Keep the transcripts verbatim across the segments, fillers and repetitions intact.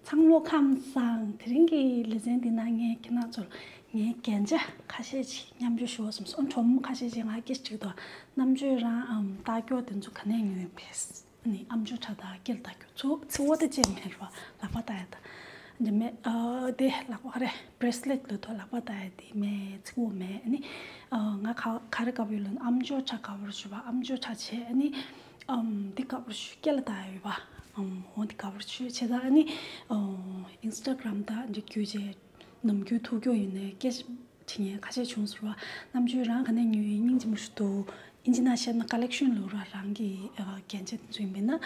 ཐང་ལོ་ཁམས་བཟང་། དེ་རིང་གི་ལེ་ཚན་འདི་ནང་ངས་ཁྱེད་རང་ཚོར་ངའི་རྒྱན་ཆ་ཁ་ཤས་ཅིག་མཉམ་སྤྱོད་ཞུ་བ་བསམ་སོང་། སྒྲོམ་ཁ་ཤས་ཅིག་ང་སྐད་ཆ་དྲིས་འདུག་རྣམ་དཔྱོད་རང་ཨམ་ལྟ་སྐྱོ་དེ་ཚོ་ག་ནས་ཉོས་ཡིན་པས། ཨ་ནི་ཨམ་ཅོག་ཁྲ་དང་སྐེ་ལ་ལྟ་སྐྱོ་ཚོ་ཚེ་བོ་དེ་ཅེས་མེད་རོ། ལག་པ་ལྟ་ཡ་ད་འདི་མེད། ཨ་དེ་ལག་པ་ག་རེ་བྷེ་རེ་སི་ལེ་ཊི་ལ་ཐོ་ལག་པ་ལྟ་ཡ་དེ་མེད། ཚེ་བོ་མེད། ཨ་ནི་ཨ་ང་ག་ག་རེ་དགའ་པོ་ཡོད་ལབ་ན་ཨམ་ཅོག་ཁྲ་དགའ་པོ་རེད་ཞུ་བ། ཨམ་ཅོག་ཁྲ་བྱས། ཨ་ནི་ཨམ་འདི་དགའ་པོ་རེད་ཞུ། སྐེ་ལ་ལྟ་ཡ་ཡོད་པ། ཨམ་འོ་འདི་དགའ་པོ་རེད་ཞུ། བྱས་ཙང་ཨ་ནི་ཨ་ཨིན་སི་ཊ་གྷ་རམ་དང་འདི་བརྒྱུད་བྱས་ནམ་རྒྱུན་ཐུག་སྐྱོ་ཡིན་ནའི་སྐད་ཆ་དྲི་མཁན་ཁ་ཤས་བྱུང་ཟེར་བ། རྣམ་དཔྱོད་རང་ག་ནས་ཉོས་ཡིན། སྙིང་རྗེ་མོ་ཞིག་འདུག་ཨིན་ཇི་ནང་བཤད་ན་ཀ་ལེག་ཤོན་ལབ་ར། རང་གི་ཨ་རྒྱན་ཆ་དེ་ཚོ་ཡིན་པས་ན་ཨ་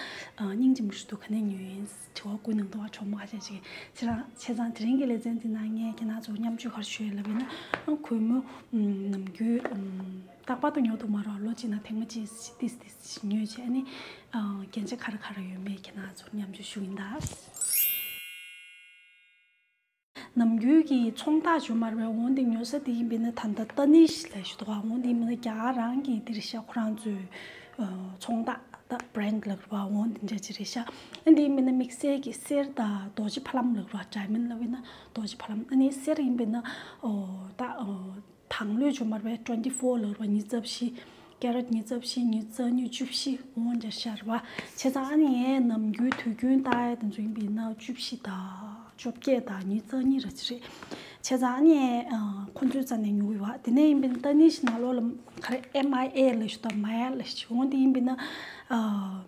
སྙིང་རྗེ་མོ་ཞིག་འདུག་ག་ནས་ཉོས་ཡིན་དྲི་བ་བཀོད་གནང་འདུག་བ། གྲོགས་མོ་ཁ་ཤས་ཅིག་གིས། བྱས་ཙང་བྱས་ཙང་དེ་རིང་གི་ལེ་ཚན་འདི་ནང་ངས་ཁྱེད་རང་ཚོ་མཉམ་སྤྱོད་ག་རེ་ཞུ་ཡ་ལབ་ཡིན་ན། ཨ་གུས་མོ་ཨམ་ནམ་རྒྱུན་ཨམ་རྟག་པར་དུ་ཉོ་འདུག་མ་རེད། ལོ་གཅིག་ནང་ཐེངས་མ་གཅིག་ཏིས་ཏིས་ཉོས་བྱས། ཨ་ནི་ཨ་རྒྱན་ཆ་ག་རེ་ག་རེ་ཡོད་མེད་ཁྱེད་རང་ཚོར་མཉམ་སྤྱོད་ཞུ་ཡིན་ད། ནམ་རྒྱུན་གྱི་ཚོང་རྟགས་བརྗོད་མ་རེད་པས། འོ་འདི་ཉོ་ས་དེ་ཡིན་པས་ན་ད་ལྟ་ཏ་ནིཤ་ལབ་ཞིག་འདུག་ག་འོ་འདི་ཡིན་པས་ན་རྒྱ་གར་རང་གི་དེ་རེད་ཤག་ཁོ་རང་ཚོའི་ཨ་ཚོང་རྟགས་ད་བྷ་རེན་ཌི་ལབ་རེད་པ། འོ་འདི་འདྲ་ཅིག་རེད་ཤག་ཨ་འདི་ཡིན་པས་ན་དམིགས་བསལ་གྱི་གསེར་དང་རྡོ་རྗེ་ཕ་ལམ་ལབ་རེད་པ། ཌའི་མོན་ཌི་ལབ་པས་ན་རྡོ་རྗེ་ཕ་ལམ། ཨ་ནི་གསེར་ཡིན་པས་ན་ཨོ་ད་ཨོ་དང་ལོས་བརྗོད་མ་རེད་པས། ཊུ་ཝེན་ཊི་ཕོར་ལབ་རེད་པ། ཉི་ཤུ་རྩ་བཞི། ཀེ་རེ་ཊི་ཉི་ཤུ་རྩ་བཞི། ཉི་ཤུ་རྩ་གཉིས། བཅུ་བཞི། འོ་འདྲ་ཤར་བ། བྱས་ཙང་ཨ་ནི་ངས་ནམ་རྒྱུན་དུས་རྒྱུན་བཏགས་ཡ་དེ་ཚོ་ཡིན་པས་ན་བཅུ་བཞི་དང་བཅོ་བརྒྱད་དང་ཉི་ཤུ་རྩ་གཉིས་ར་ཅིག་རེད། བྱས་ཙང་ཨ་ནི་ཨ་ཁོ་ཚོའི་རྩ་ནས་ཉོ་གི་ཡོད་པ། དེ་ནས་ཡིན་པས་ན་ཏ་ནིཤ་ནང་ལོགས་ལ་ག་རེ་ཨེམ་ཨའི་ཨེ་ལབ་ཞིག་དང་མ་ཡ་ལབ་ཞིག་འོ་འདི་ཡིན་པས་ན་ཨ་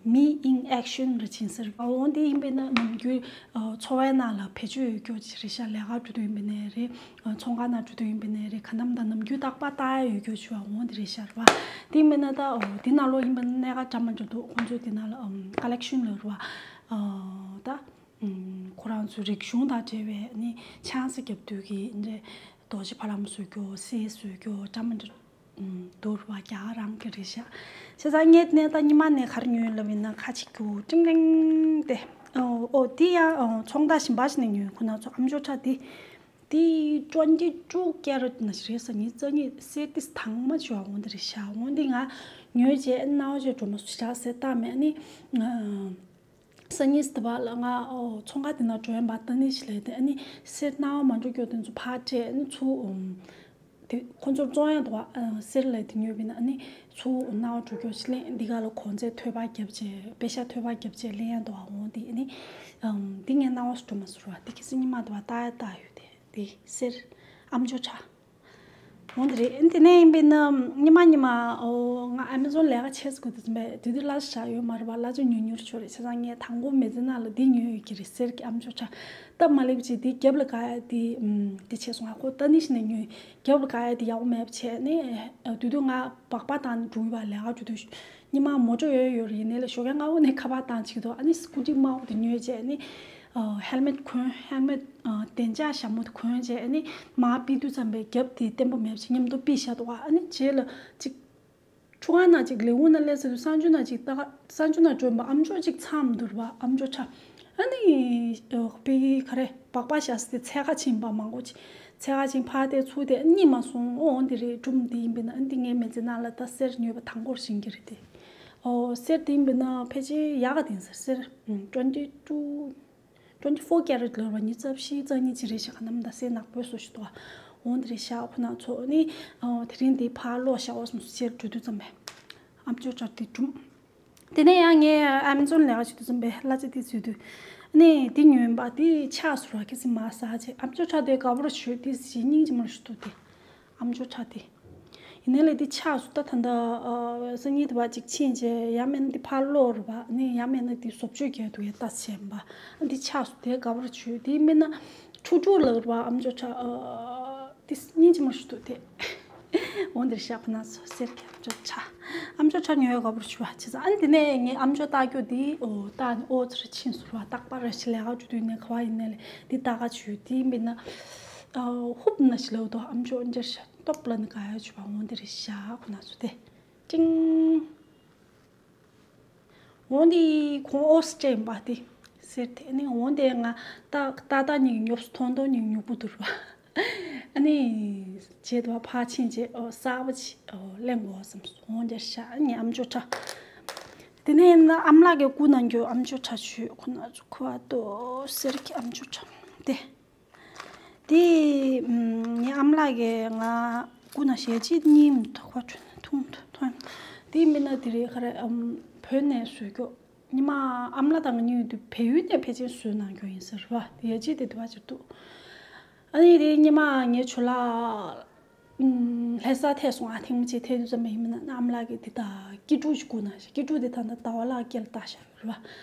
མི་ཨིན་ཨེག་ཤན་ར་ཅིག་ཟེར། འོ་འདི་ཡིན་པས་ན་ནམ་རྒྱུན་ཨ་འཚོ་བའི་ནང་ལ་བེད་སྤྱོད་ཡོད་རྒྱུ་ཅིག་རེད་ཤག་ལས་ཀ་འགྲོ་དུས་ཡིན་པས་ན་རེད། ཨ་ཚོང་ཁང་ནང་འགྲོ་དུས་ཡིན་པས་ན་རེད། ག་ནམ་ད་ནམ་རྒྱུན་རྟག་པར་བཏགས་ཡ་ཡོད་རྒྱུ་ཞུ་བ། འོ་འདི་རེད་ཤག་རེད་པ། དེ་མིན་ན་ད་འོ་དེ་ནང་ལོགས་ཡིན་པས་ན་གནད་འགག་འདྲ་མི་འདྲ་འདུག་ཁོང་ཚོའི་དེ་ནང་ལ་ཨམ་ཀ་ལེག་ཤོན་ལབ་རེད་པ། ཨ་ད་ཨམ་ཁོ་རང་ཚོའི་རིག་གཞུང་དང་འབྲེལ་བའི་ནི་ཆང་ས་རྒྱབ་དུས་ཀྱི་འདྲ་རྡོ་རྗེ་ཕ་ལམ་བཟོ་རྒྱུ། གསེར་བཟོ་རྒྱུ་འདྲ་མི་འདྲ་འདུག་རེད་པ། རྒྱ་གར་རང་གི་རེད་ཤག་བྱས་ཙང་ངས་ནས་ད་ཉི་མ་ནས་ག་རེ་ཉོས་ལབ་ཡིན་ན་ཁ་ཅིག་གུ་ཀྲིང་ཀྲིང་དེ། ཨོ་ཨོ་དེ་ཡང་ཨོ་ཚོང་རྟགས་གཞན་པ་ཞིག་ནས་ཉོས། ཁོ་ན་ཚོ་ཨམ་ཅོག་ཁྲ་དེ། དེ་ཊུ་ཝེན་ཊི་ཊུ་ཀེ་རེ་ཊི་ན་ཞིག་རེད་ཟེར། ཉི་ཤུ་རྩ་གཉིས། གསེར་དེ་དྭངས་མ་བྱུང་བ་འོ་འདི་རེད་ཤག་འོ་འདི་ང་ཉོས་རྗེས་ཨ་ནི་སྣང་བ་ཅིག་འགྲོ་མ་སོང་ཤག་ཟེར་བཏང་མེད། ཨ་ནི་ཨ་སང་ཉིན་དེ་བ་ལ་ང་ཨོ་ཚོང་ཁང་དེ་ནང་འགྲོ་ཡིན་པ། ཏ་ནིཤ་ལབ་དེ། ཨ་ནི་གསེར་སྣང་བ་མ་འགྲོ་རྒྱུ་དེ་ཚོ་ཕར་སྤྲད། ཨ་ནི་ཚུར་ཨམ་དེ་ཁོ་ཚོར་བཙོང་ཡ་འདུག་པ། ཨ་གསེར་ལབ་དེ་ཉོས་པ་ཡིན་ན་ཨ་ནི་ཚུར་སྣང་བ་འགྲོ་རྒྱུ་ཅིག་ལེན། འདི་ག་ལ་གོང་ཚད་ཐོལ་པ་བརྒྱབ་བྱས། པེ་ཤ་ཐོལ་པ་བརྒྱབ་བྱས་ལེན་ཡ་འདུག་པ། འོ་དེ་ཨ་ནི་ཨམ་དེ་ངས་སྣང་བ་སུ་འགྲོ་མ་སོང་ར། དེ་ཁ་སང་ཉི་མ་དེ་བ་བཏགས་ཡ་བཏགས་ཡོད་དེ། དེ་གསེར་ཨམ་ཅོག་ཁྲ། འོ་འདི་རེད། དེ་ནས་ཡིན་པས་ན་ཉི་མ་ཉི་མ་ཨོ་ང་ཨ་མེ་ཛོན་ལས་ཀ་བྱེད་དགོས་དུས་ཙམ་པས་དེ་དུས་གླ་ཆ་ཡོད་མ་རེད་པ། གླ་ཆ་ཉུང་ཉུང་ཆོག་རེད། བྱས་ཙང་ངས་དང་པོ་མི་ཚེ་ནང་ལ་འདི་ཉོས་ཡོད་ཀྱི་རེད། གསེར་གྱི་ཨམ་ཅོག་ཁྲ། སྟབས་མ་ལེགས་པ་ཅིག་དེ་རྒྱབ་ལ་བཀག་ཡ་དེ་ཨམ་དེ་བྱས་སོང་། ཨ་ཁོ་ཏ་ནིཤ་ནས་ཉོས། རྒྱབ་ལ་བཀག་ཡ་དེ་ཡག་པོ་མེད་པ་བྱས་ནས་དེ་དུས་ང་སྦག་སྦག་བཏང་ནས་འགྲོ་གི་ཡོད་པ། ལས་ཀ་འགྲོ་དུས་ཉི་མ་མོ་ཊ་ཡོད་ཡོད་རེད། ཡིན་ནའི་ལ་ཞོགས་ཀས་སྔ་པོ་ནས་ཁ་པར་བཏང་བྱེད་ཀྱི་འདུག་ཨ་ནི་སྐུ་ཊི་དམར་པོ་དེ་ཉོས་བྱས་ནི་ཨ་ཧེལ་མེཊ་གོན། ཧེལ་མེཊ་ཨ་བདེ་འཇགས་ཞྭ་མོ་དེ་གོན་བྱས་ནི་མར་ཕུད་དུས་ཙམ་པའི་རྒྱབ་དེ་བརྟན་པོ་མེད་བྱས་མཉམ་དུ་ཕུད་བཞག་འདུག་ཨ་ནི་རྗེས་ལ་ཅིག་ཁྲུང་ཁང་ནང་ཅིག་ལས་ཁུངས་ནང་སླེབས་ཚར་དུས་གསང་སྤྱོད་ནང་ཅིག་ལྟ་ག་གསང་སྤྱོད་ནང་འགྲོ་ཡིན་པ། ཨམ་ཅོག་ཅིག་ཚང་མ་འདུག་རེད་པ། ཨམ་ཅོག་ཁྲ། ཨ་ནི་ཨོ་དཔེ་ག་རེ་སྦག་སྦག་བཞག་ས་དེ་འཚོལ་ག་ཕྱིན་པ། མང་པོ་ཅིག་འཚོལ་ག་ཕྱིན། ཕར་བལྟས་ཚུར་བལྟས་རྙེད་མ་སོང་། ཨོ་འདི་རེད། སྒྲུང་འདི་ཡིན་པས་ན་ཨ་འདི་ངའི་མི་ཚེ་ནང་ལ་ད་གསེར་ཉོས་པ་དང་པོར་བྱིན་གྱི་རེད་དེ། ཨོ་གསེར་འདི་ཡིན་པས་ན་ཕལ་ཆེར་ཡག་ག་དེ་ཡིན་ས་རེད། གསེར་ཨམ་ཊུ་ཝེན་ཊི་ཊུ་ཊུ་ཝེན་ཊི་ཕོར་ཀེ་རེ་ཊི་ལབ་པ། ཉི་ཤུ་རྩ་བཞི་རྩ་གཉིས་ཅིག་རེད་ཤག་ག་ནམ་ད་གསེར་ནག་པོའི་བཟོ་ཞིག་འདུག་པ། འོ་འདི་རེད་ཤག་ཁོ་ན་ཚོ་ནི་ཨོ་དེ་རིང་འདི་ཕར་ལོག་བཞག་འོ་སོང་། གསེར་འགྲོ་དུས་ཙམ་པས་ཨམ་ཅོག་ཁྲ་དེ་སྒྲུང་། དེ་ནས་ཡང་ངས་ཨ་མེ་ཛོན་ལས་ཀ་བྱེད་དུས་ཙམ་པས་གླ་ཆ་དེ་འཛུལ་དུས། ཨ་ནི་དེ་ཉོས་པ་དེ་ཆག་སོང་ར། ཁ་སང་མར་ཟ་བྱས། ཨམ་ཅོག་ཁྲ་དེ་དགའ་པོ་ར་ཞུ། དེ་ཞེ་སྙིང་རྗེ་མོ་ར་ཞུ་འདུག་དེ་ཨམ་ཅོག་ཁྲ་དེ། ཡིན་ནའི་ལས་དེ་ཆག་སོང་། ད་ད་ལྟ་ཨ་སང་ཉིན་དེ་བ་ཅིག་ཕྱིན་བྱས་ཡང་མིན་ན་དེ་ཕར་སློག་ར་བ། ཨ་ནི་ཡང་མིན་ན་དེ་བཟོ་བཅོས་རྒྱག་འདུག་ཡ་ལྟ་བྱས་པ། ཨ་དེ་ཆག་སོང་། དེ་དགའ་པོ་ར་ཞུ། དེ་མིན་ན་ཁྲུ་ཁྲུ་ལབ་ར་བ། ཨམ་ཅོག་ཁྲ་ཨ། དེ་སྙིང་རྗེ་མོ་ཞིག་འདུག་དེ། འོ་འདིར་བཞག་པ་ན་སོ་གསེར་གྱི་ཨམ་ཅོག་ཁྲ། ཨམ་ཅོག་ཁྲ་ཉོ་ཡ་དགའ་པོ་ར་ཞུ་བ། བྱས་ཙང་ཨ་ནི་དེ་ནས་ངས་ཨམ་ཅོག་ལྟ་རྒྱུ་དེ་ཨོ་ལྟ་ནས་ཨོ་ཚུར་ཕྱིན་སོང་ར་བ། རྟག་པར་ར་ཞིག་ལས་ཀ་འགྲོ་དུས་ནས་ག་བ་ཡིན་ནའི་ལས་དེ་ལྟ་ག་བྱོས། དེ་ཡིན་པས་ན་ཨ་ཧུབ་ན་ཞིག་ལབ་འདུག་ཨམ་ཅོག་འདིར་བཞག་སྟོབ་ལ་ནི་ག་ཡ་བྱོས་པ། འོ་འདིར་བཞག་པ་ན་སོ་དེ་ཀྲིང་། འོ་འདི་ཁོང་ཨོ་སི་ཊྲེ་ཡིན་པ་དེ་ཟེར་དེ། ཨ་ནི་འོ་འདི་ང་ཏག་ཏག་ཏག་ཉིག་ཉོབ་སུ་ཐོང་ཐོང་ཉིག་ཉུག་པོ་དུར་བ། ཨ་ནི་བྱེད་དུ་བ་ཕ་ཆིན་བྱེད་ཨོ་གསར་པ་ཆི་ཨོ་གླེང་གོ་བསམ་སོང་། འོ་འདི་ཤ་ཨ་ནི་ཨམ་ཅོག་ཁྲ། དེ་ནས་ཨ་མ་ལགས་ཀྱིས་བསྐུར་གནང་རྒྱུ་ཨམ་ཅོག་ཁྲ་ཆུ་ཁོ་ན་ཚོ་ཁོ་ཨ་ཏོ་གསེར་གྱི་ཨམ་ཅོག་ཁྲ་དེ། དེ་ངའི་ཨ་མ་ལགས་ཀྱིས་ང་བསྐུར་གནང་ཞལ་ལྕེ་གཉིས་མི་ཐོག་པ་བྱུང་ཐུང་ཐུང་ཐུང་། དེ་མིན་ན་དེ་རིང་ཁ་རེ་ཨམ་བོད་ནས་བཟོས་རྒྱུ། ཉི་མ་ཨ་མ་ལགས་དང་ང་གཉིས་ཡོད་དུས་བལ་ཡུལ་ནས་ཕལ་ཆེར་བཟོས་གནང་རྒྱུ་ཡིན་ཟེར་བ། དེ་ཡ་ཅི་དེ་དུ་བ་ཅིག་འདུག་ཨ་ནི་དེ་ཉི་མ་ངའི་ཇོ་ལགས་ཨུམ་ལྷ་ས་ཐད་སོང་། ཨ་ཐེངས་མ་གཅིག་ཐད་དུས་ཙམ་པ་ཡིན་མིན་ན་ཨ་མ་ལགས་ཀྱིས་དེ་དང་སྐྱིད་ཕྲུག་ཅིག་བསྐུར་གནང་ཞིག་སྐྱིད་ཕྲུག་དེ་ད་ལྟ་ཟླ་བ་ལགས་སྐྱེལ་བཏང་བཞག་ཡོད་རེད་བ།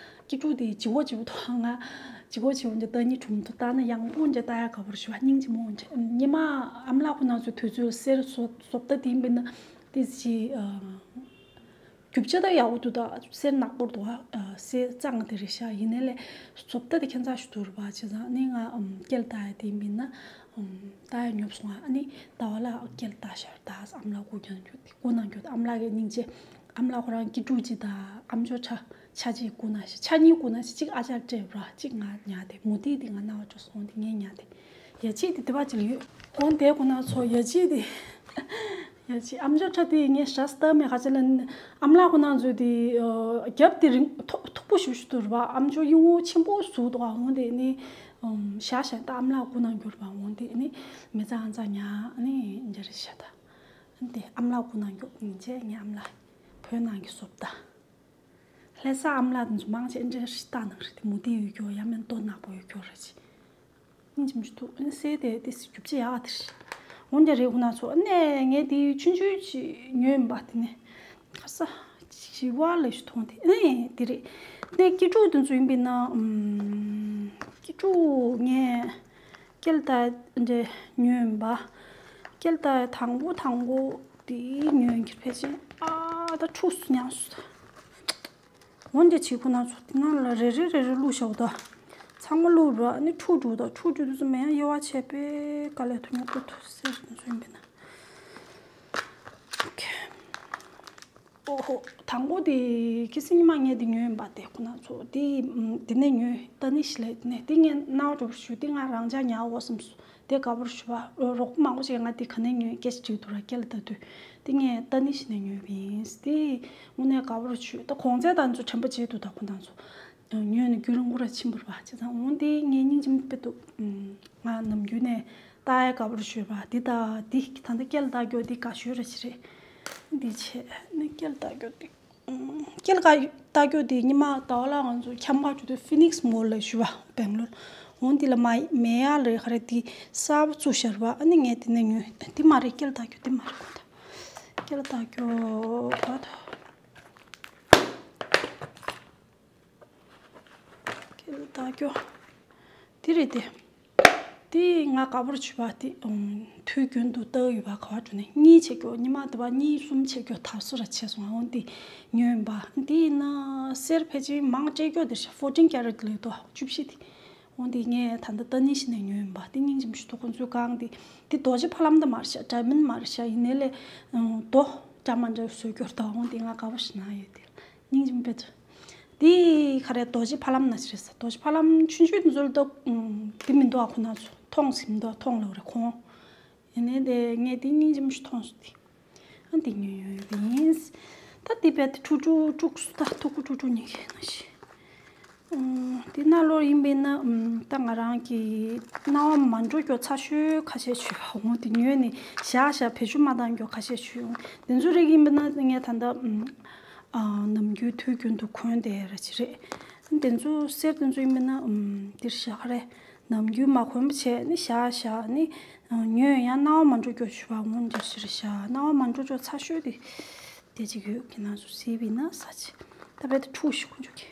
སྐྱིད་ཕྲུག་དེ་བྱི་བོ་བྱི་བོ་ཐོག་ང་བྱི་བོ་བྱི་བོ་འདི་ལྟ་ཉིད་གྲུང་མཐུ་བཏང་ན་ཡང་སྤུན་འདྲ་ལྟ་ཡག་ག་བུར་ཞུ་བ་སྙིང་རྗེ་མོ་འདྲ། ཉི་མ་ཨ་མ་ལགས་ཁོ་ན་ཚོ་དུས་ཚོད་གསེར་བཟོ་བཟོ་ལྟ་དེ་ཡིན་པས་ན་དེ་ཅི་ཨ། རྒྱུ་ཆ་ད་ཡག་པོ་འདུག་ད་གསེར་ནག་པོ་འདུག་ཨ་གསེར་གཙང་དེ་རེད་ཤག་ཡིན་ནའི་ལས་བཟོ་ལྟ་དེ་ཁྱད་མཚར་ཞིག་འདུག་རེད་པ། བྱས་ཙང་ནི་ང་ཨམ་སྐྱེལ་བཏང་ཡ་དེ་ཡིན་པས་ན་ཨམ་ད་ཡ་ཉོབ་སོང་ཨ། ཨ་ནི་ཟླ་བ་ལགས་སྐྱེལ་བཏང་ཤག་ད་ཨམ་ལགས་སྐུ་རྒྱང་རྒྱུ་དེ་སྐུ་ནང་རྒྱུ་ཨམ་ལགས་ཀྱི་སྙིང་རྗེ། ཨམ་ལགས་ཁོ་རང་སྐྱིད་ཕྲུག་ཅིག་དང་ཨམ་ཅོག་ཁྲ་ཆ་གཅིག་སྐུ་ནང་ཞིག་ཆ་གཉིས་སྐུ་ནང་ཞིག་གཅིག་ཨ་ཅག་སྤྲད་ར་གཅིག་ང་ཉར་ཏེ་མུ་ཏིག་དེ་ང་རྣ་བ་འགྲོ་སོང་དེ་ངས་ཉར་ཏེ། ཡ་ཅིག་དེ་དེ་བ་ཅིག་ལ་ཡོད། འོན་ཏེ་ཁོ་ན་ཚོ་ཡ་ཅིག་དེ། ཡ་ཅིག་ཨམ་ཅོག་ཁྲ་དེ་ངས་ཞྭ་སྟབས་མེད་ཁ་ཆེ་ལ་ཨམ་ལགས་ཁོ་ན་ཚོས་དེ་རྒྱབ་དེ་རིང་མཐུག་མཐུག་པོ་ཞུ་ཞུ་དུ་ར་བ། ཨམ་ཅོག་ཡིན་འོ་ཆེན་པོ་བཟོ་དོ་འོན་ཏེ་ནི་ཞྭ་ཞྭ་ད་ཨམ་ལགས་སྐུ་ན་འགྱུར་བ་འོན་ཏེ་ནི་མི་ཚང་ཚང་ཉ་ནི་འཇར་ཞྭ་ད་འདི་ཨམ་ལགས་སྐུ་ན་འགྱུར་ཉིན་བྱས་ངས་ཨམ་ལགས་བོད་ནང་གི་བཟོ་ལྟ། ལྷ་ས་ཨམ་ལགས་དེ་ཚོ་མང་ཆེ་འདྲ་ཞིག་བཏགས་གནང་རེད་དེ་མུ་ཏིག་ཡོད་རྒྱུ་ཡ་མེན་ཏོ་ནག་པོ་ཡོད་རྒྱུ་རེད་ཅི། སྙིང་རྗེ་མོ་ཞིག་འདུག་ཨ་ནི་གསེར་དེ་དེ་སི་རྒྱུ་ཆ་ཡག་དེ་རེད། འོན་ཀྱང་རེད་ཁོ་ན་ཚོ་ཨ་ནི་ངས་དེ་ཆུང་ཆུང་ཅིག་ཉོས་ཡིན་པ་དེ་ནས་ཁ་ས་ཞི་བ་ལས་ཞིག་མཐོང་དེ་ཨ་ནི་དེ་རེད། ཨ་ནི་སྐྱིད་ཕྲུག་དེ་ཚོ་ཡིན་པས་ན་ཨམ་སྐྱིད་ཕྲུག་ངས་སྐྱེལ་ད་འདྲ་ཉོས་ཡིན་པ། སྐྱེལ་ད་དང་པོ་དང་པོ་དེ་ཉོས་ཡིན་གྱི་ཕལ་ཆེར་ཨ་ད་འཁྲུགས་སུ་ཉམས་སུ། འོན་ཏེ་བྱེད་ཁོ་ན་ཚོ་དེ་ནང་ལ་རེ་རེ་རེ་རེ་བླུགས་བཞག་དོ། ཚང་མ་བླུགས་ར་ནི་འཁྲུག་འགྲོ་དོ། འཁྲུག་འགྲོ་དུས་ཚོད་མེད་ཡང་དབྱེ་བ་ཕྱེ་པའི་དཀའ་ལས་ཐོག་ཉོ་དགོས་ཐུག་སེ་ཚོ་ཡིན་པས་ན། ཨོ་ཧོ། དང་པོ་དེ་ཁི་སི་ཉི་མ་ངས་དེ་ཉོས་ཡིན་པ་དེ་ཁོ་ན་ཚོ་དེ་དེ་ནས་ཉོས་ཏ་ནི་ཤི་ལས་དེ་ནས་དེ་ངས་རྣ་བ་གྲོགས་ཞུ་དེ་ང་རང་ཅག་ཉར་འོ་བསམ་སོང་། དེ་དགའ་པོར་ཞུ་བ་རོགས་པ་མང་པོ་ཞིག་ང་དེ་ག་ནས་ཉོས་སྐད་ཆ་དྲིས་འདུག་ར་སྐད་ལ་ལྟ་དུས་དེ་ངས་ཏ་ནི་ཤི་ནས་ཉོས་པ་ཡིན། དེ་དངོས་གནས་དགའ་པོར་ཞུས་ད་གོང་ཚད་དང་ཚོ་དྲན་པ་བརྗེད་འདུག་ད་ཁོ་དང་ཚོ་ཉོས་ནས་རྒྱུན་རིང་པོ་ར་ཕྱིན་པར་བ་བྱས་ཙང་འོང་དེ་ངས་སྙིང་རྗེ་མོ་དཔེ་འདུག་ང་ནམ་རྒྱུན་ནས་ལྟ་ཡ་དགའ་པོར་ཞུས་པ་དེ་ད་དེ་ད་ལྟ་སྐད་ལ་ལྟ་རྒྱུ་དེ་དགའ་ཤོས་ར་ཞིག་རེད། འདི་བྱས་ནས་སྐད་ལ་ལྟ་རྒྱུ་དེ། སྐྱེལ་ཀ་ལྟ་རྒྱུ་དེ་ཉི་མ་ཟླ་བ་ལ་ང་ཚོ་ཁྱམས་པ་བྱུང་དུས་ཕི་ནིག་སི་མོལ་ལ་ཞུ་བ་སྦེང་ལོར། འོང་དེ་ལ་མ་མེ་ཡ་ལ་རེ་ཁ་རེ་དེ་གསར་པ་བཙུགས་ཤར་བ་ཨ་ནི་ངས་དེ་ནས་ཉོས་དེ་མ་རེད་སྐྱེལ་ལྟ་རྒྱུ་དེ་མ་རེད་གོ་ད། སྐྱེལ་ལྟ་རྒྱུ་ག་ད། སྐྱེལ་ལྟ་རྒྱུ་དེ་རེད་དེ། དེ་ང་དགའ་པོར་བྱུས་པ་དེ་དུས་རྒྱུན་དུ་ལྟ་ཡོད་པ་ག་བ་འགྲོ་ནས་གཉིས་བྱེད་རྒྱུ་ཉི་མ་དེ་བ་གཉིས་གསུམ་བྱེད་རྒྱུ་དར་སོ་ར་བྱས་སོང་ཨ། འོན་ཏེ་ཉོས་ཡིན་པ་དེ་ཡིན་ན་གསེར་ཕལ་ཆེར་མང་སྤྲད་རྒྱུ་དེ་ཤ་ཕོར་ཊིན་ཀེ་རེ་ཊི་ལས་དོ་བཅུ་བཞི་དེ། འོན་ཏེ་ངས་ད་ལྟ་ཏ་ནི་ཤི་ནས་ཉོས་ཡིན་པ་དེ་སྙིང་རྗེ་མོ་ཞིག་འདུག་ཁོང་ཚོའི་གང་དེ་དེ་རྡོ་རྗེ་ཕ་ལམ་ད་མར་ཤ་ཌའི་མོན་ཌི་མར་ཤ་ཡིན་ནའི་ལས་རྡོ་འདྲ་མ་འདྲ་བཟོས་རྒྱུ་ར་ད་འོན་ཏེ་ང་དགའ་པོ་ཞིག་ན་ཡོད་དེ་སྙིང་རྗེ་མོ་དཔེ་དེ། དེ་ག་རེ་རྡོ་རྗེ་ཕ་ལམ་ན་ཞིག་རེད་ས། རྡོ་རྗེ་ཕ་ལམ་ཆུང་ཆུང་དེ་ཚོ་ལ་ལྟོས། དེ་མི་འདུག་ཨ། ཁོ་ན་ཚོ་མཐོང་ཟིན་འདུག་མཐོང་ལོ་རེ་ཁོང་། ཡིན་ནའི་དེ་ངས་དེ་སྙིང་རྗེ་མོ་ཞིག་མཐོང་སོང་དེ། ཨ་འདི་ཉོས་ཡོད་པ་ཡིན། ད་དེ་བས་དེ་ཁྲུ་ཁྲུ་དཀྲུགས་སུ་ད་ཐུག་གུ་ཁྲུ་ཁྲུ་ཉིན་ཁེ་ན་ཞིག་དེ་ན་ལོར་ཡིན་པས་ན་ད་ང་རང་གི་སྣང་བ་མ་འགྲོ་རྒྱུ་ཚ་ཤོས་ཁ་ཤས་ཞུས་ཡོང་དེ་ཉོས་ནས་བཞག་བཞག་བེད་སྤྱོད་མ་བཏང་རྒྱུ་ཁ་ཤས་ཞུས་ཡོང་དེ་ཚོ་རིགས་ཡིན་པས་ན་ངས་ད་ལྟ། ཨ། ནམ་རྒྱུན་དུས་རྒྱུན་དུ་གོན་བསྡད་ར་ཅི་རེད། དེ་ཚོ་གསེར་དེ་ཚོ་ཡིན་པས་ན་ཨམ་འདིར་བཞག་རེད། ནམ་རྒྱུན་མ་གོན་པ་བྱས་ནི་བཞག་བཞག་ནི་ཉོས་ཡང་སྣང་བ་མ་འགྲོ་རྒྱུ་ཞུ་བ་འོང་འདིར་ཞིར་བཞག་སྣང་བ་མ་འགྲོ་རྒྱུ་ཚ་ཤོས་དེ་དེ་ཅིག་ཡོད་ཀྱི་ན་ཚོ་སྲིད་པས་ན་ས་ཆེ་ད་བས་དེ་འཁྲུག་ཞིག་ཁོང་ཚོ་གི་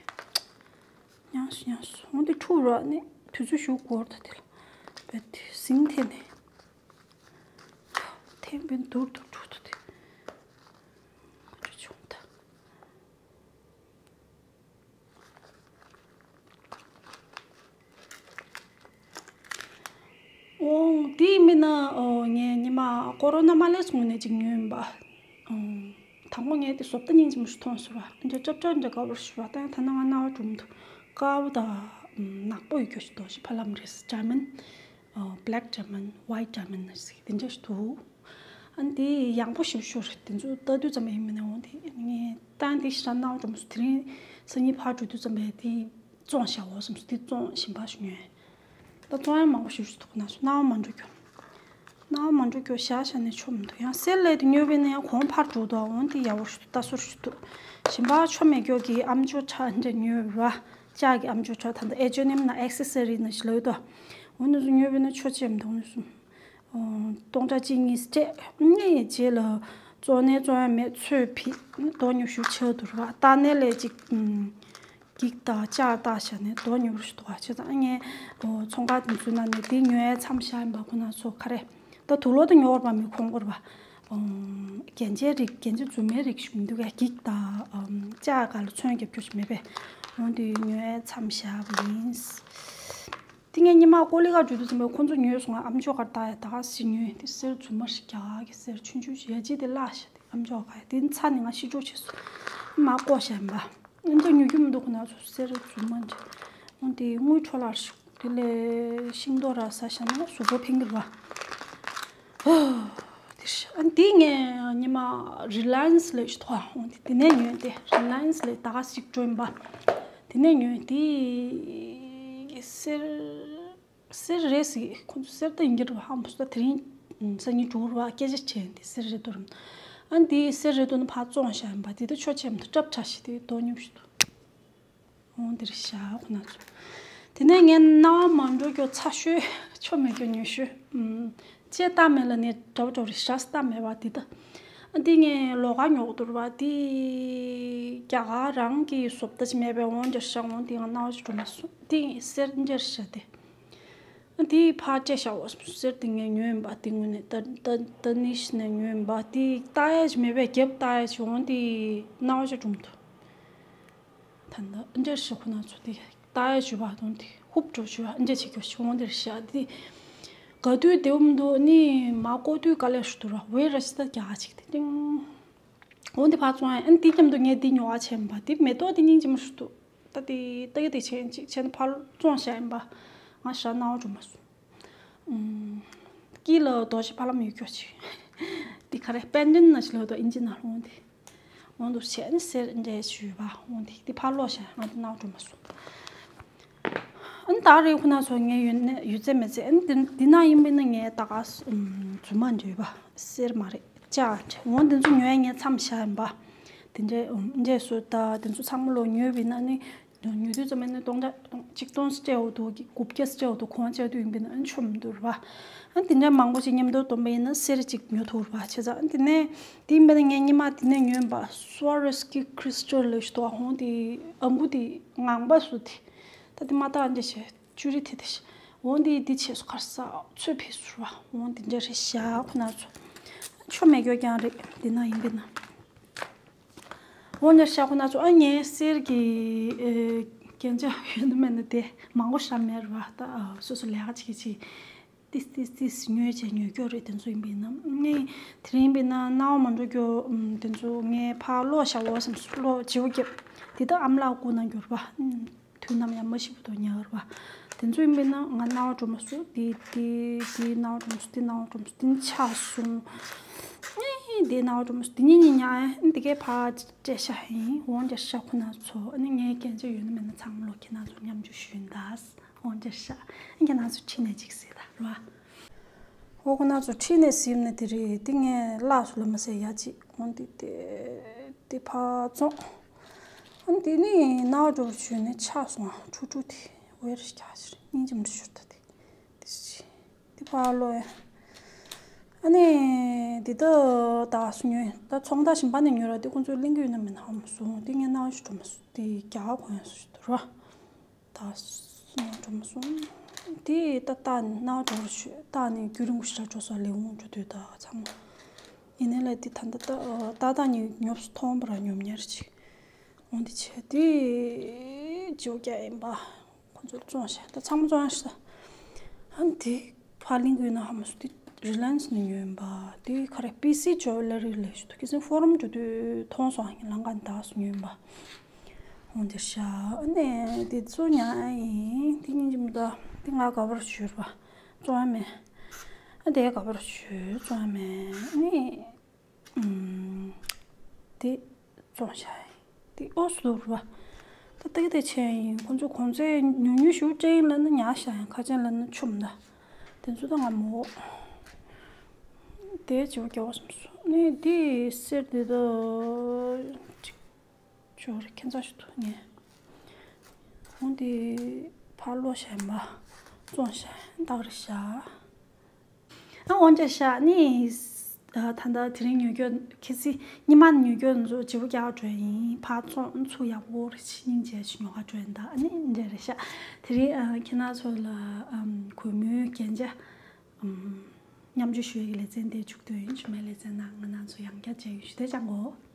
ཉངས་སུ་ཉངས་སུ་འོང་དེ་འཁྲུག་ར་ནི་དུས་ཚོད་ཞུ་དགོས་ད་དེ་ལ་བས་དེ་ཟིང་ཐེ་ནས་ཐེངས་བས་འདུར་དུ་འཁྲུག་ཏུ་དེ་ཁོ་ཚོ་བྱུང་ད། འོང་དེ་མིན་ན་ངས་ཉི་མ་ཀོ་རོ་ན་མ་སླེབས་སྔོན་ནས་ཅིག་ཉོས་ཡིན་པ། དང་པོ་ངས་དེ་བཟོ་ལྟ་སྙིང་རྗེ་མོ་ཞིག་མཐོང་སོང་བ། འདི་ཅབ་ཅབ་འདྲ་དགའ་པོ་ཞིག་བ་ད་ཡང་ཐ་ན་ང་རྣ་བ་གྲུམ་འདུག་དཀར་པོ་དང་ནག་པོ་ཡོད་རྒྱུ་ཞིག་འདུག་ཞིག་ཕ་ལམ་རེད། ཌའི་མོན་ཌི་བྷེ་ལེག་ཌའི་མོན་ཌི་ཝའི་ཊི་ཌའི་མོན་ཌི་ཟེར་དེ་འདྲ་ཞིག་འདུག་ཨ་ནི་དེ་ཡང་པོ་ཞིབ་ཤོར་དེ་ཚོ་ལྟ་དུས་ཙམ་པ་ཡིན་མིན་ནས་འོང་དེ་ངས་ཏན་ཏན་ཞེ་དྲག་སྣང་བ་འགྲོ་མ་སོང་། དེ་རིང་སང་ཉིན་ཕར་འགྲོ་དུས་ཙམ་པ་དེ་བཙོང་བཞག་འོ་བསམ་སོང་། དེ་བཙོང་ཞིམ་པ་ཞིག་ཉོས། ད་བཙོང་ཡ་མང་པོ་ཞིག་འདུག་ན་སོང་སྣང་བ་མ་འགྲོ་རྒྱུ། སྣང་བ་མ་འགྲོ་རྒྱུ་བཞག་བཞག་ནས་ཆོ་མི་འདུག་ཡང་གསེར་ལས་དེ་ཉོས་པས་ན་ཡང་གོང་ཕར་འགྲོ་འདུག་འོན་ཏེ་ཡག་པོ་ཞིག་འདུག་ལྟ་སོར་ཞིག་འདུག་ཞིམ་པ་ཆོ་མེད་རྒྱུ་གི་ཨམ་ཅོག་ཁྲ་འདྲ་ཉོས་ར། ལྕགས་ཀྱི་ཨམ་ཅོག་ཁྲ་ད་ལྟ་ཨེ་ཅོ་ནེམ་ན་ཨེག་སེ་སི་རི་ན་ཞིག་ལོས་དོ། འོ་ན་སོང་ཉོས་པས་ན་ཆོ་ཆེ་མི་འདུག་ནས་སོང་། སྟོང་ཕྲག་གཅིག་གཉིས་སྤྲད་ནས་རྗེས་ལ་བཙོང་ནས་བཙོང་ཡ་མེད་ཚོས་ཕིག་རྡོ་ཉུབ་ཤུགས་ཆེ་བ་འདུག་ར། ལྟ་ནས་ལས་ཅིག་འགྱིག་དང་ལྕགས་བཏགས་བྱས་ནས་རྡོ་ཉུབ་རུ་ཞིག་འདུག་བ། བྱས་ཙང་ངས་ཚོང་ཁང་དེ་ཚོའི་ནང་ནས་དེ་ཉོ་ཡ་མཚམས་བཞག་ཡིན་པ། ཁོ་ན་ཚོ་ག་རེ་ད་དུག་ལོག་དེ་ཉོ་བར་མི་ཁོང་སྐོར་བ། རྒྱན་ཆའི་རིགས་རྒྱན་ཆ་རྫུན་མའི་རིགས་ཞིག་མི་འདུག་གས། འགྱིག་དང་ལྕགས་སྒང་ལ་ཚོན་རྒྱབ་རྒྱུ་ཞིག་མེད་པས། འོན་ཏེ་ཉོ་ཡ་མཚམས་བཞག་པ་ཡིན། དེ་ངས་ཉི་མ་ཀོ་ལི་ག་འགྲོ་དུས་ཙམ་པ་ཁོང་ཚོ་ཉོས་སོང་ང་། ཨམ་ཅོག་གར་བཏགས་ཡ་ད་ག་སེ་ཉོས། དེ་གསེར་རྫུན་མ་ཞིག་རྒྱག་གི་གསེར་ཆུང་ཆུང་ཞིག་ཡ་ཅི་དེ་བརླག་ཤག་དེ་ཨམ་ཅོག་ག་ཡ་དེ་ཚ་ནས་ང་ཤི་འགྲོ་བྱས་སོང་། མ་བཀོག་བཞག་ཡིན་པ། ཨམ་ཅོག་ཉོ་རྒྱུ་མི་འདུག་ཁོ་ན་ཚོ་གསེར་རྫུན་མ་འདྲ། འོན་ཏེ་དངུལ་འཕྲོ་བརླག་ཞིག་དེ་ལས་ཤིང་ཏོག་ར་ཟ་བཞག་ན་གཟུགས་པོ་ཕན་གི་རེད་བ། ཨ་འདི་ངས་ཉི་མ་རི་ལ་ཡན་སི་ལས་ཞིག་ཐོག་འོང་དེ་དེ་ནས་ཉོས་ཏེ། རི་ལ་ཡན་སི་ལས་ད་ག་ཞིག་འགྲོ་ཡིན་པ། དེ་ནས་ཉོས་དེ་གསེར་གསེར་རེད་ཟིག་ཁོང་ཚོ་གསེར་ད་ཡིན་གྱི་རེད་བ། ཧམ་སོ་ད་དེ་རིང་སང་ཉིན་དྲུག་རེད་བ། སྐད་ཆ་བྱས་དེ་གསེར་རེད་དོ་རམ། ཨ་འདི་གསེར་རེད་དོ་ན་ཕར་བཙོང་བཞག་ཡིན་པ། དེ་ད་ཆོ་ཆེ་མ་ཐུ་སྐྲབ་ཆ་ཞིག་དེ་རྡོ་ཉུབ་ཞིག་ཏུ། འོང་འདིར་བཞག་ཁོ་ན་ཚོ། དེ་ནས་ངས་སྣང་བ་མ་འགྲོ་རྒྱུ་ཚ་ཤོས་ཆོ་མེད་རྒྱུ་ཉོ་ཤོས། ཨུམ། ལྕེ་ལྟ་མེད་ལ་ནི་འདྲ་བོ་འདྲ་བོ་རེད་ཤག་ལྟ་མེད་པ་འདི་ད། ཨ་འདི་ངས་ལོགས་ཀ་ཉོ་གི་འདུག་ར་བ། འདི་རྒྱ་གར་རང་གི་བཟོ་ལྟ་ཅིག་མེད་པས། འོང་འདིར་བཞག་འོང་འདི་ང་སྣང་བ་ཅིག་འགྲོ་མ་སོང་། འདི་གསེར་འདིར་བཞག་སྟེ། ཨ་འདི་ཕར་སྤྲད་བཞག་འོ་གསེར་འདི་ངས་ཉོས་ཡིན་པ། འདི་དངོས་གནས་ད་ད་ད་ནི་ཤི་ནས་ཉོས་ཡིན་པ། འདི་ལྟ་ཡ་ཅིག་མེད་པས་རྒྱབ་ལྟ་ཡ་ཅིག་འོང་འདི་སྣང་བ་ཅིག་འགྲོ་མི་འདུག་ད་ལྟ་འདྲ་ཞིག་ཁོ་ན་ཚོ་དེ་ལྟ་ཡ་བྱུས་པ་དང་དེ་ཧུབ་འགྲོ་བྱུས་པ་འདྲ་བྱེད་རྒྱུ་བྱུང་འདིར་བཞག་དེ་ག་དུས་བདེ་བོ་མི་འདུག་ནི་མ་ཀོ་དུས་དཀའ་ལས་ཞིག་འདུག་ར། ཝེ་ར་ཤི་ད་རྒྱག་ཅིག་དེ་ཏིང་འོ་འདི་ཕར་བཙོང་ཡ། ཨན་དེ་མཉམ་དུ་ངས་འདི་ཉོ་བ་བྱས་ཡིན་པ། དེ་མེ་ཏོག་དེ་སྙིང་རྗེ་མོ་ཞིག་འདུག་ད་དེ་ལྟ་གི་དེ་བྱས་ཅིག་བྱས་ན་ཕར་བཙོང་བཞག་ཡིན་པ། ང་ཞག་སྣང་བ་འགྲོ་མ་སོང་། ཨུམ། དཀྱིལ་ལ་རྡོ་རྗེ་ཕ་ལམ་ཡོད་རྒྱུ་ཅིག་འདི་ག་རེ་པེན་ཌེན་ན་ཞིག་ལོ་དོ་ཨིན་ཇི་ན་ལོང་དེ། འོང་དུ་བྱས་ནས་གསེར་འདྲ་ཞུས་པ། འོང་དེ་འདི་ཕར་ལོག་བྱས་ང་དེ་ནང་འགྲོ་མ་སོང་། ཨ་ནི་ད་རེས་ཁོ་ན་ཚོ་ངས་ཡོད་ནས་ཡོད་ཚད་མེད་ཚད། ཨ་ནི་འདི་འདི་ན་ཡིན་པས་ན་ངས་ད་ག་ཨུམ་རྫུན་མ་འདྲ་ཡོད་པ། གསེར་མ་རེད་ལྕགས་འདྲ། འོང་འདི་ཚོ་ཉོ་ཡ་ངས་མཚམས་བཞག་ཡིན་པ། དེ་འདྲའི་ཨུམ་འདྲས་སུ་ད་དེ་ཚོ་ཚང་མ་ལོ་ཉོས་པས་ན་ནི། ཉོ་དུས་ཙམ་པ་ནི་སྟོང་ཕྲག་སྟོང་གཅིག་སྟོང་སྤྲད་འོ་འདུག་དགུ་བརྒྱ་སྤྲད་འོ་འདུག་གོང་སྤྲད་དུས་ཡིན་པས་ན་ཨ་ནི་ཆོ་མི་འདུག་ར་བ། ཨ་ནི་དེ་འདྲ་མང་པོ་ཞིག་མཉམ་དུ་བསྡོམས་པ་ཡིན་ན་གསེར་གཅིག་ཉོ་ཐུབ་ར་བ། བྱས་ཙང་ཨ་ནི་དེ་ནས་དེ་ཡིན་པས་ན་ངས་སྔོན་མ་དེ་ནས་ཉོས་པ་སུ་ཝ་རོ་སི་ཀི་ཁྲི་སི་ཊལ་ལབ་ཞིག་འདུག་ཨ་ཧོང་དེ་ཨ་ཁུ་དེ་ངང་པ་སུ་དེ་ད་དེ་མ་ད་ཨ་འདྲ་བྱས་ཅུ་རི་དེ་དེ་ཤ་འོང་དེ་དེ་བྱས་སུ་ཁར་ས་ཚོད་ཕེ་སུ་ར་བ། འོང་དེ་འདྲ་རེད་ཤག་ཁོ་ན་ཚོ་ཆོ་མེད་རྒྱུ་རྐྱང་རེད་དེ་ན་ཡིན་པས་ན། འོ་ནས་ཤ་ཁོ་ན་ཚོ་ཨ་ངའི་གསེར་གྱི་ཨེ་རྒྱན་ཆ་ཡོད་ན་མེད་ན་དེ་མང་པོ་ཤ་མེད་ར་བ། ད་ཨ་སོ་སོ་ལས་ཀ་བྱེད་ཀྱི་ཅི་ཏིས་ཏིས་ཏིས་ཉོས་བྱས་ཉོས་སྐྱོ་རེད། དེ་ཚོ་ཡིན་པས་ན་ངས་དེ་རིང་པས་ན་སྣང་བ་མ་འགྲོ་རྒྱུ་དེ་ཚོ་ངས་ཕར་ལོག་བཞག་འོ་བསམ་སོ་ལོག་བྱེའུ་རྒྱབ་དེ་ད་ཨམ་ལག་སྐུ་ན་འགྱུར་བ། དུས་ནམ་ཡང་མ་ཤི་བ་དོ་ཉག་ར་བ། དེ་ཚོ་ཡིན་པས་ན་ང་སྣང་བ་འགྲོ་མ་སོང་། དེ་དེ་དེ་སྣང་བ་འགྲོ་མ་སོང་། དེ་སྣང་བ་འགྲོ་མ་སོང་། དེ་ནི་ཆགས་སོང་། ཨེ་དེ་སྣང་བ་འགྲོ་མ་སོང་། དེ་གཉིས་གཉིས་ཉག་ཨེ་དེ་གས་ཕར་སྤྲད་ཤ་ཡིན། འོང་རྒྱ་ཤ་ཁོ་ན་ཚོ་ཨ་ནི་ངའི་སྐད་ཆ་ཡོད་ན་མེད་ན་ཚང་མ་ལོ་ཁྱེད་རང་ཚོ་མཉམ་ཞུགས་ཞུ་ཡིན་ད། འོང་རྒྱ་ཤ་ཨ་ཁྱེད་རང་ཚོ་ཁྲིད་ནས་ཅིག་ཟེར་ད་ར་བ། འོ་ཁོ་ན་ཚོ་ཁྲིད་ནས་ཟིན་ནས་དེ་རེད། དེ་ངས་ལགས་སོ་ལ་མ་ཟེར་ཡ་ཅིག་འོང་དེ་དེ་དེ་ཕར་བཙོང་། ཨ་ནི་དེ་ནི་ནག་འགྲོ་བར་བྱོས་ནས་ཆགས་སོང་། ཨ་ཁྲུ་ཁྲུ་དེ་ཝེ་རི་རྒྱག་ཕྱིར་སྙིང་རྗེ་མི་འདྲ་ཤོར་ད་དེ་དེ་ཅི་དེ་ཕར་ལོ་ཡ། ཨ་ནི་དེ་ད་ད་སུ་ཉོས་ད་ཚོང་ད་ཞིམ་པ་ནས་ཉོས་ར་དེ་ཁོང་ཚོས་གླེང་གི་ཡོད་ན་མིན་ཧ་མ་སོང་། དེ་ངས་ནག་ཞིག་འགྲོ་མ་སོང་། དེ་རྒྱག་གོ་ཡ་སུ་ཞིག་འདུག་ར། ད་སོང་འགྲོ་མ་སོང་། དེ་ད་ལྟ་ནི་ནག་འགྲོ་ཞུ་ད་ནི་རྒྱུན་རིང་པོ་ཞིག་ལ་འགྲོ་ས་ལས་འོང་འགྲོ་དུས་ད་ཚང་མ། ཡིན་ནའི་ལ་དེ་ད་ད་ད་ད་ད་ནི་ཉོབ་སུ་མཐོང་བ་ར་ཉོབ་ཉར་ཅིག་འོང་དེ་བྱས་དེ་ཇོ་རྒྱག་ཡིན་པ། ཁོ་ཚོར་བཙོང་ཤག་ད་ཚང་མ་བཙོང་ཤག་ཨ་ནི་དེ་ཕར་གླིང་གི་ཡོད་ན་ཧ་མ་སོང་། དེ་རི་ལ་ཡན་སི་ནས་ཉོས་ཡིན་པ། དེ་ག་རེ་པི་སི་ཇོ་ལ་རི་ལས་ཞུ་དུ་ཁི་སིན་ཧྥོ་རམ་འགྲོ་དུས་མཐོང་སོང་། ཨ་ནི་ལང་ཀ་ནས་ད་སུ་ཉོས་ཡིན་པ། འོང་དེ་ཤ་ཨ་ནི་དེ་ཚོ་ཉག་ཨ་ཡིན། དེ་སྙིང་རྗེ་མི་འདུག་དེ་ང་ག་བར་ཞུར་བ་བཙོང་ཡ་མེད། ཨ་དེ་ག་པར་ཞུ་བཙོང་མེད་ནི། ཨུམ། དེ་བཙོང་བྱ་ཡིན། དེ་ཨོ་སུ་རུ་བ། ད་ལྟ་གི་དེ་ཆེན་ཡིན། ཁོང་ཚོ་གོང་ཚད་ཉུང་ཉུང་ཞུ་ཅན་ལ་ནི་ཉག་ཤ་ཡང་ཁ་ཅན་ལ་ནི་ཆུམ་ད། དེ་ཚོ་ད་ང་མོ། དེ་བྱེད་པ་རྒྱལ་བ་སོང་སོང་ནི་དེ་གསེར་དེ་ད། ཅོར་ཁྱེད་ཚོ་ཞུ་ཐུབ་ངེས། འོང་དེ་ཕར་ལོ་གཞན་པ་བཙོང་བྱ་ཡིན། ད་ག་རེ་བྱ། ཨ་འོན་ཀྱང་ཤག་ནི། ད་ལྟ་དེ་རིང་ཉོ་རྒྱུ་གལ་སྲིད་སྙི་མ་ཉོ་རྒྱུ་ཚོ་བརྗེ་པོ་རྒྱག་འགྲོ་ཡིན། ཕར་བཙོང་ཚུར་ཡག་པོ་རེ་ཞིག་སྙིང་རྗེ་ཞིག་ཉོ་ག་འགྲོ་ཡིན། ད་ཨ་ནི་འདྲ་རེད་ཤག་དེ་རིང་ཨ་ཁྱེད་རང་ཚོ་ལ་ཨམ་གུས་མོའི་རྒྱན་ཆ་ཨམ་མཉམ་སྤྱོད་ཞུ་ཡས་ཀྱི་ལེ་ཚན་དེ་མཇུག་བསྡུས་ཡིན། ཞུ་མའི་ལེ་ཚན་ནང་ང་རང་ཚོ་ཡང་བསྐྱར་མཇལ་ཡོང་། ཞུ་དེ་ཅང་གོ།